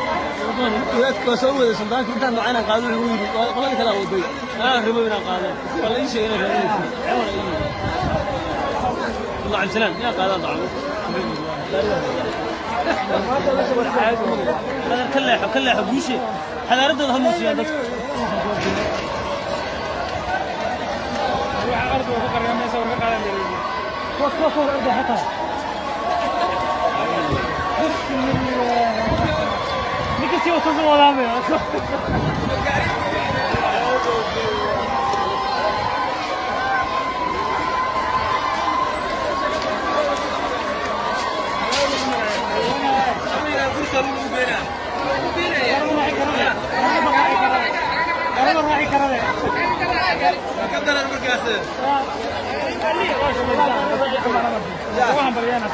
Wadaadka soo waday suldaanka intaan macana qaado wuxuu yidhi qolada kale waday anaa rabo inaan qaado waa la ii sheegay inaan raadinayso والله عبد السلام يا قادان ضعوا هذا كله كله حبوشي هذا رد هم سيادتك أرض وفقر يوم يصور فقر فوق فوق فوق أرض حطها بسم الله ninka sii wato soo wadaamay. Waxaan baryaana.